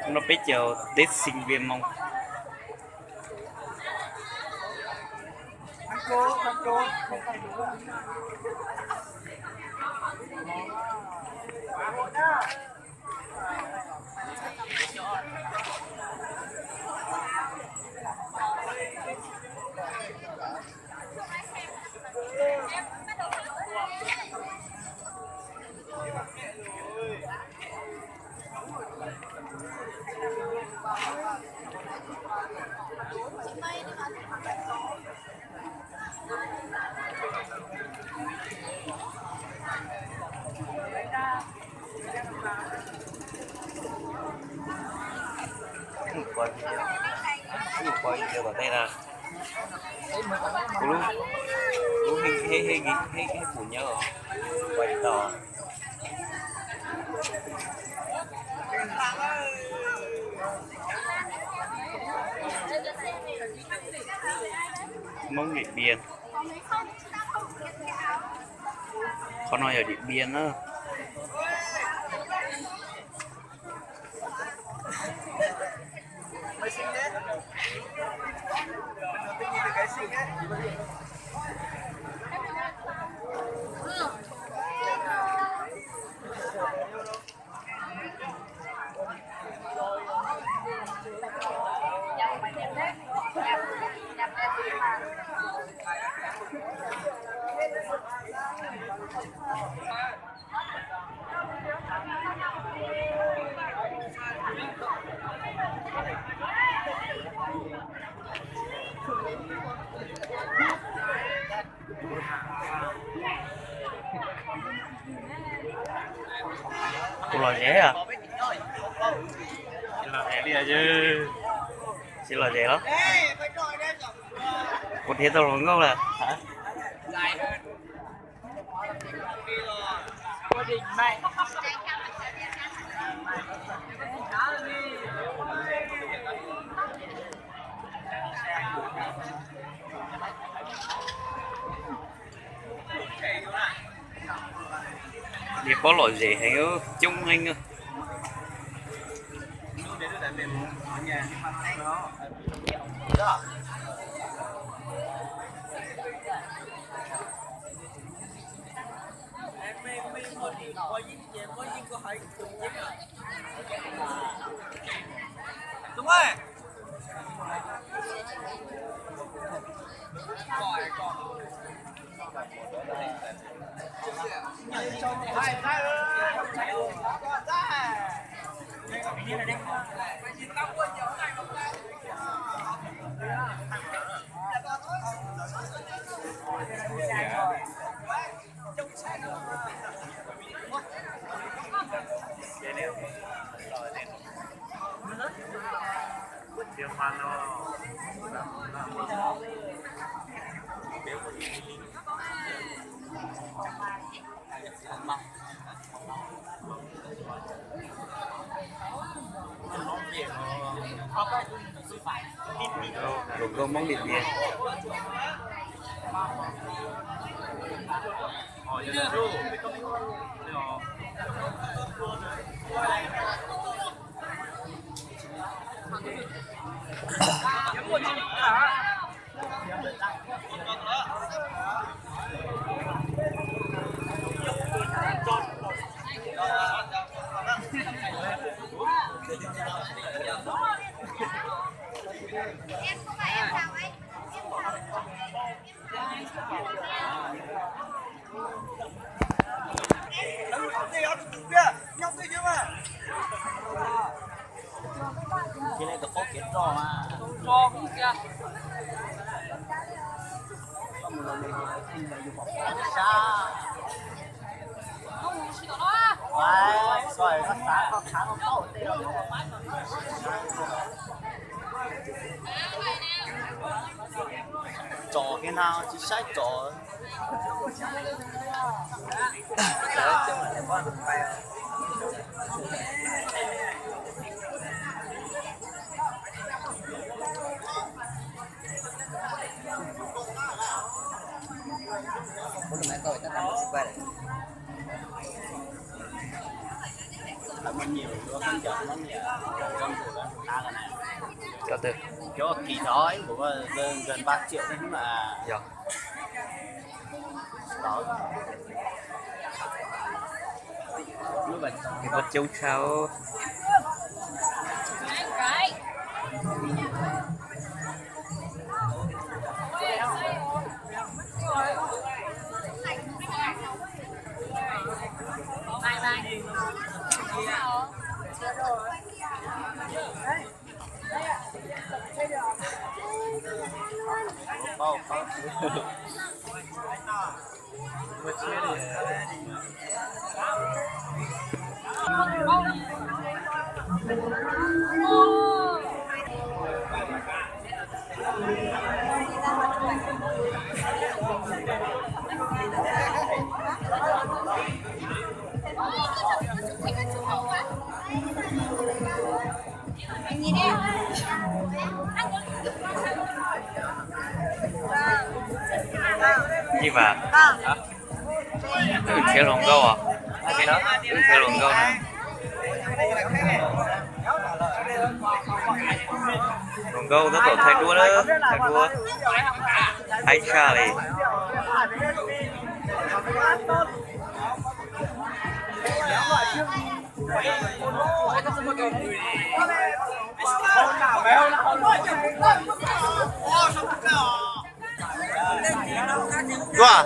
No peb cov teb sinh viên Hmoob. Ub, ub, pom tej na. Kuv lub, lub hej, hej, hej, hej pum nyob os. Pom tau. Hmoob Điện Biên. Qhov no yog Điện Biên na. Kuv los ze os. Tsis los ze los? Kuv thiaj tau hluas nkauj lawm. Niag pob lom zem heev, coob heev. Hluas nkauj Hmoob Điện Biên. Tsom kiag na, tsis saib tsom. Cov kis thov ib npus gần ba triệu. Yog. Nws pab coob tshaj. Ib vas, wb nrhiav hluas nkauj os. Wb nrhiav hluas nkauj na. Hluas nkauj tab tom thaij duab na, thaij duab haib tshaj li. Tuaj.